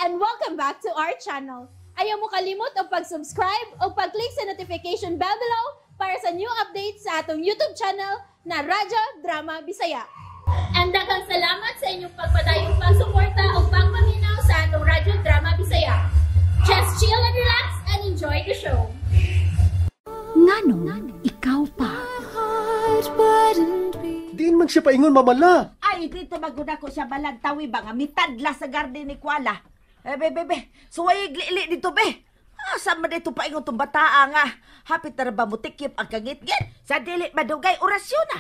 And welcome back to our channel. Ayaw mo kalimot og pag-subscribe o pag-click sa notification bell below para sa new updates sa atong YouTube channel na Radyo Drama Bisaya. And daghang salamat sa inyong pagpadayong pagsuporta o pagpaminaw sa atong Radyo Drama Bisaya. Just chill and relax and enjoy the show. Nganong ikaw pa? Diin man siya paingon, mamala. Ay, dito maguna ko siya balagtawi ba nga mitadla sa garden ni Kuala. Eh, be, be, be. Suway li dito, be. Asa man dito paingon tong bataa nga. Hapit na ba mo tikip ang kangitngit? Sa dili madugay orasyon na.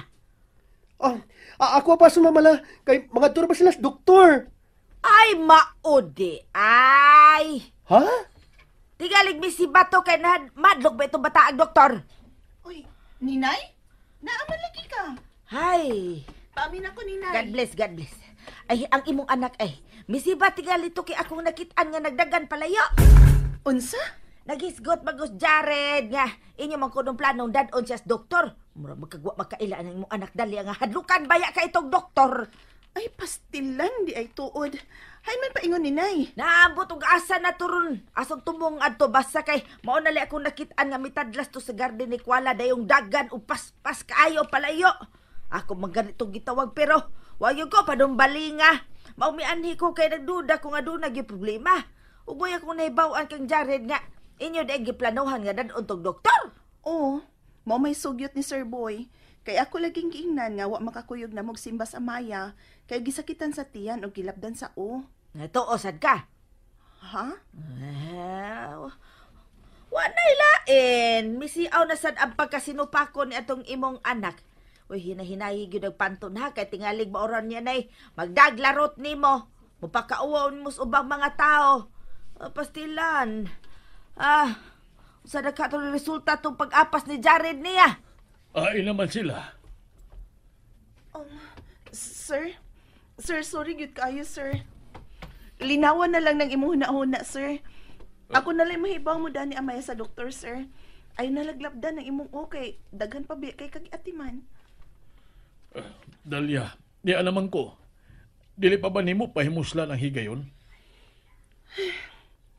Ako pa sumamala. Kay mga turo ba sila sa doktor? Ay, maudi. Ay. Ha? Tigalig mi si Bato kay madlok ba itong bataang doktor? Uy, Ninay? Naaman lagi ka. Hay. Paamin ako, Ninay. God bless, God bless. Ay, ang imong anak ay, misiba tingali to kay akong nakitaan nga nagdagan palayo. Unsa? Nagisgot magos Jared nga. Inyo man kunong planong dadon siya sa doktor. Mura magkagwa makaila ang imong anak dali nga hadlukan baya ka itong doktor. Ay, pastilan di ay tuod. Hay man paingon, Ninay. Naambot og asa na turon. Asang tumong adto basta kay mao na li akong nakitaan nga mitadlas to sa garden ni Kuala dayong dagan ug paspas kaayo palayo. Ako man ganitong gitawag pero wayo ko padumbalinga. Maumianhi ko kay nagduda ko nga doon naging problema. Ugoy akong nahibaw-an kang Jared nga inyo di giplanuhan nga dadon tog doktor. Oo, mao may sugyot ni Sir Boy. Kay ako laging giingnan nga wa makakuyog na mogsimba sa Maya kay gisakitan sa tiyan og gilabdan sa o. Tuo sad ka? Ha? Wa nay lain. Misiaw na sad ang pagkasinupako ni atong imong anak. Uy, hinahinayi gyud ang panton ha kay tingalig maoran niya nay magdaglarot nimo. Mupakauwaw nimo sa ubang mga tao. Pastilan. Usa na ka tong resulta tong pag-apas ni Jared niya. Ay naman sila. Sir? Sir, sorry gyud kaayo, sir. Linawan na lang ng imong huna-huna, sir. Ako na lang mahibaw mo dani amaya sa doktor, sir. Ay nalaglabdan ng imong okay. Daghan pa biya kay kag-atiman. Dalia, di alaman ko. Dili pa ba nimo pahimuslan ang higayon?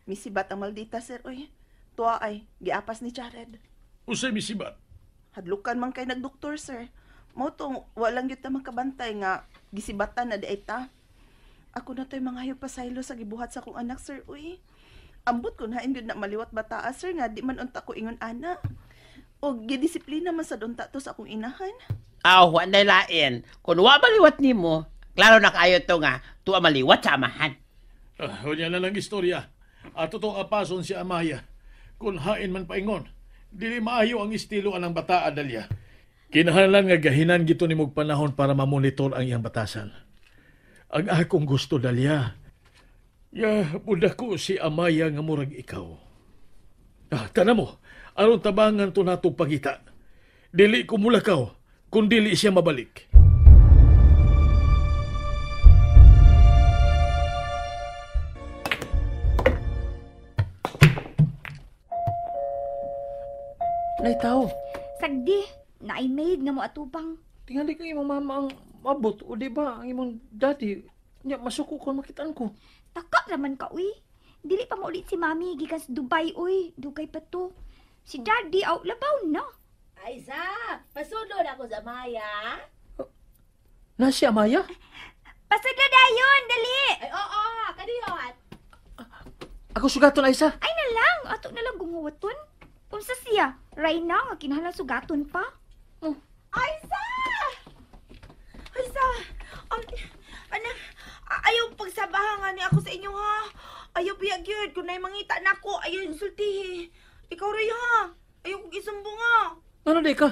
Misibat ang maldita, sir, oy. Tuwa ay, giapas ni Jared. Usay misibat? Hadlukan man kay nagdoktor, sir. Mao tong walang gyud ta makabantay nga gisibatan na di ay ta. Ako na to'y mga pasaylo sa gibuhat sa akong anak, sir, uy. Ambot kun hain gyud na maliwat bataa, sir, nga di man unta ko ingon ana. O gidisiplina man sad unta to sa akong inahan. Aw, wa nay lain. Kun wa maliwat nimo, klaro na kaayo to nga tuwa maliwat sa amahan. Unya na lang istorya. Ato tong apason si Amaya. Kun hain man paingon, dili maayo ang estilo anang bataa, Dalia. Kinahanglan nga gahinan gito nimog panahon para mamonitor ang iyang batasan. Ang akong gusto, Dalia, ya buda ko si Amaya nga murag ikaw. Tana mo, aron tabangan to nato pagita. Dili ko mulakaw kung dili siya mabalik. Nay, tao. Sagdi, naay maid nga mo atubang. Tingali kang imong mama ang mabot o di ba ang imong daddy. Nya masuko ko makitaan ko. Taka raman ka, uy. Dili pa maulit si mami gikan sa Dubai, uy. Dugay pa to. Si daddy aw labaw na. Aiza, pasunod ako sa Maya. Na si Amaya? Pasudlo dayon, dali. Ay, oo, kaniyon. Ako sugaton, Aiza. Ay na lang, ato na lang gunguwaton. Unsa siya? Rayna nga kinahanglan sugaton pa. Oh. Aiza! Aiza! Anak, ayaw pagsabahan nga ni ako sa inyo ha. Ayaw biya gyud kung nay mangita nako, ayaw insultihi. Ikaw ray ha. Ayaw kong isumbong ha. Ano di ka?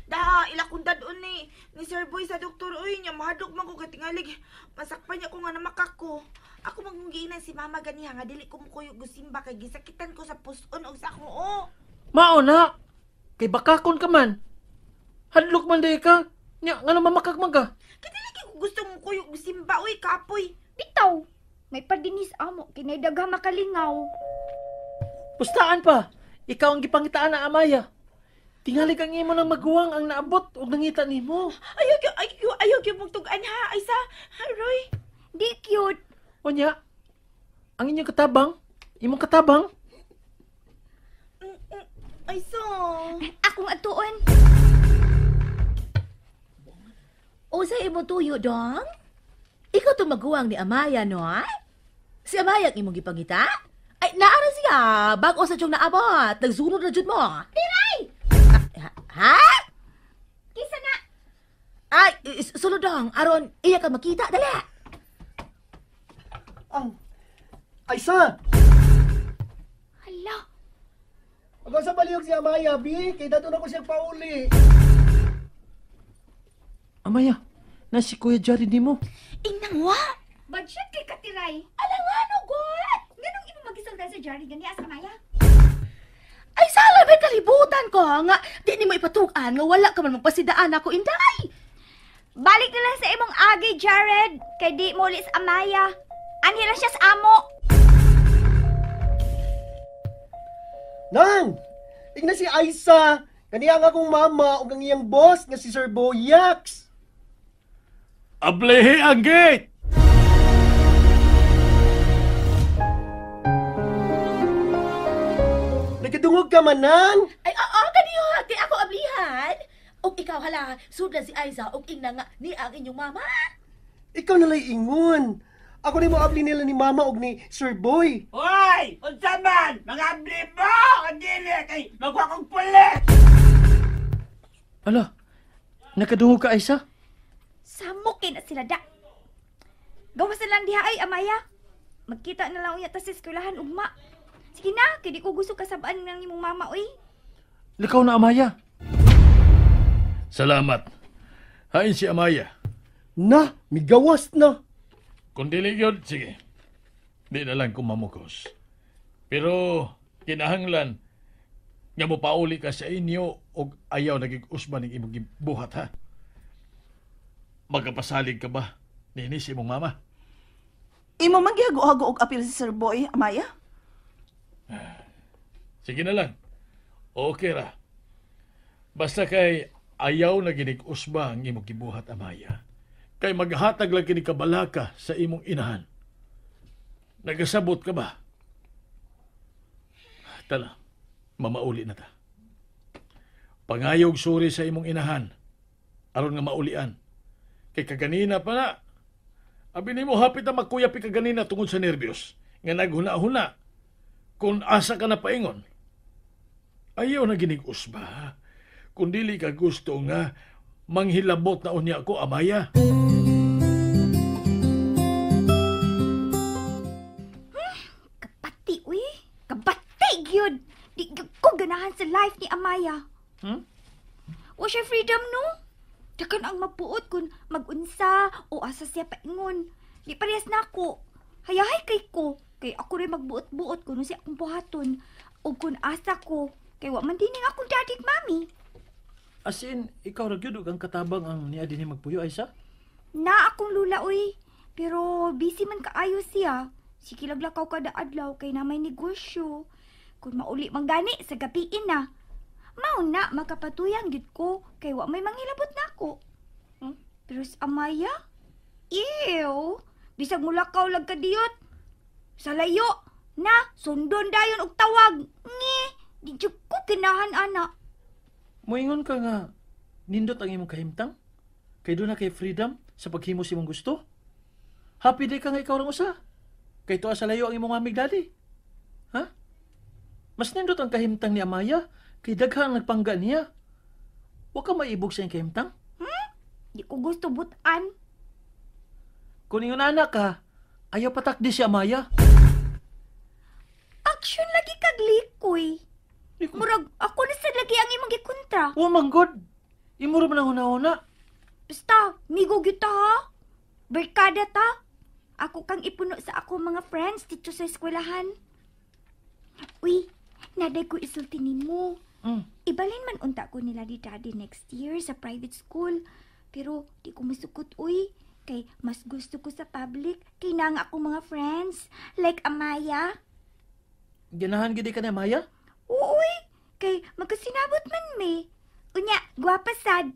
Daha, ila kong dadon ni Sir Boy sa doktor. Uy, niya, mahadlok man ko katingalig. Masakpan niya ko nga namakak ko. Ako magmunggiinan si mama ganiha nga dili ko mukuyog gusimba kay gisakitan ko sa puson og sa akong o. Mao na. Kay bakakon ka man. Hadlok man di ka. Nya, nga mamakak man ka. Kay dili kay ko gusto mukuyog gusimba, uy, kapoy. Bitaw. May padinis amo kinay dagha makalingaw. Pustaan pa. Ikaw ang gipangitaan na Amaya. Tingali kang imo ng maguwang ang naabot og nangita nimo. Ayaw gyud mong tug-an ha, Aiza. Roy. Di cute. Unya, Ang inyong katabang? Imong katabang? Ay, so. Akong atuon. O sa imo tuyo, dong? Ikaw to maguwang ni Amaya, no? Ay? Si Amaya ang imong gipangita? Ay, naara siya. Bago sa tiyong naabot. Nagsunod na jud mo. Tiray! Ha? Kisa na! Ay, sulod dong. Aron, iya ka makita. Dali! Ang Aisa! Hala, Ako sa baliyog si Amaya, bi. Kay dato na ko siya pauli. Amaya, na si Kuya Jared nimo. inang wa! Budget kay Katiray. Alam nga no, God! Ganong imo magisultan sa Jerry gani asa Maya? Ay, sala may kalibutan ko nga. Di nimo ipatukan nga wala ka man magpasidaan ako, inday. Balik na lang sa imong agi, Jared. Kay di mo ulit sa Amaya. Anhi ra siya sa amo. Nang! Igna si Aisa! Kaniya ang akong mama ug ang iyang boss nga si Sir Boyax. Ablehe ang gate! Nagkadungog ka man, Nang! Ay, oo, kaniyo. Kay ako ablihan. Og ikaw hala, sudlan si Aiza og ingna nga ni ang inyong mama. Ikaw nalay ingon. Ako ni mo abli nila ni mama og ni Sir Boy. Hoy! Unsa man? Mga abli mo! Ang dili kay magwa kong pulis! Ala, nakadungog ka, Aisa? Samok kay na sila da. Gawas na lang diha ay Amaya. Magkita na lang unya ta sa eskwelahan ugma. Sige na, kay di ko gusto kasabaan ng imong mama oy. Likaw na, Amaya. Salamat. Hain si Amaya. Na, migawas na. Kung dili yun, sige. Di na lang kumamukos. Pero kinahanglan nga mo pauli ka sa inyo og ayaw naging usban ng imong gibuhat ha. Magkapasalig ka ba nini si imong mama? Imo man gihago-hago og apil si Sir Boy, Amaya? Sige na lang. Okay ra. Basta kay ayaw na ginig usba ang imong gibuhat Amaya. Kay maghatag lang kini kabalaka sa imong inahan. Nagasabot ka ba? Tala, mamauli na ta. Pangayog suri sa imong inahan aron nga maulian. Kay kaganina pa na. Abi nimo hapit na magkuyapi kaganina tungod sa nervyos nga naghuna-huna kung asa ka na paingon. Ayaw na ginig usba. Kung dili ka gusto nga manghilabot na unya ko, Amaya. Kapati uy. Kabati gyud. Di gyud ko ganahan sa life ni Amaya. Hmm? Wa siya freedom no? Dakan ang mapuot kung magunsa o asa siya paingon. Di parehas na ako. Hayahay kay ko. Kay ako rin magbuot-buot kung siya akong buhaton. O kung asa ko. Kay wa man dining akong daddy ug mami. As in, ikaw ra gyud ug ang katabang ang niya dinhi magpuyo, Aisa? Na akong lula uy. Pero busy man kaayo siya. Sige laglakaw kada adlaw kay na may negosyo. Kung mauli man gani sa gabiin na. Mao na makapatuyang gyud ko kay wa may manghilabot nako. Pero sa Amaya, ew, bisag mulakaw lag kadiyot. Sa layo, na sundon dayon og tawag. Ngi, di jud ko ganahan ana. Moingon ka nga, nindot ang imong kahimtang? Kay doon na kay freedom sa paghimo sa imong gusto? Happy day ka nga ikaw lang usa. Kay tuwa sa layo ang imong amig daddy. Ha? Mas nindot ang kahimtang ni Amaya kay daghan ang nagpangga niya. Wa ka maibog sa iyang kahimtang? Di ko gusto butan. Kung ingon anak ka, ayaw patakdi si Amaya. Action lagi kag likoy. Di ko- Murag ako na sad lagi ang imong gikontra. Wa man god. Imo ra man ang huna-huna. Basta, migo gyud ta ha. Barkada ta. Ako kang ipuno sa ako mga friends dito sa eskwelahan. Uy, naday ko isulti nimo. Ibalin man unta ko nila di daddy next year sa private school. Pero di ko masukot uy. Kay mas gusto ko sa public. Kay na nga ako mga friends. Like Amaya. Ganahan gid ka ni Amaya? Oo, uy. Kay magkasinabot man me. Unya, gwapa sad.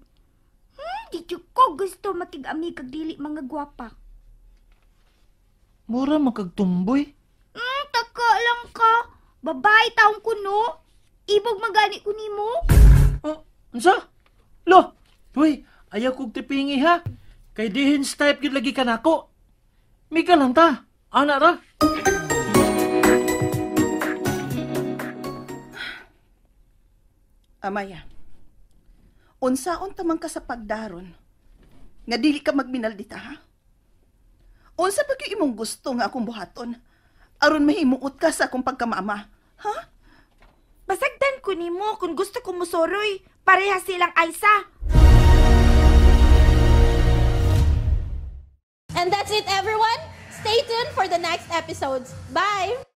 Di jud ko gusto makig-amig kag dili mga gwapa. Mura man kag tumboy. lang ka. Babae taong ko, no? Ibog magani ko nimo. Oh, unsa? Lo, uy, ayaw kog tipingi ha. Kay dihins type gyud lagi ka nako. Mika lang ta. Ana ra. Amaya, unsaon ta man ka sa pagdaron nga dili ka magminaldita, ha? Unsa pa gyud imong gusto nga akong buhaton aron mahimuot ka sa akong pagkamama, ha? Basagdan ko nimo kung gusto ko musoroy. Pareha silang Aisa. And that's it, everyone. Stay tuned for the next episodes. Bye!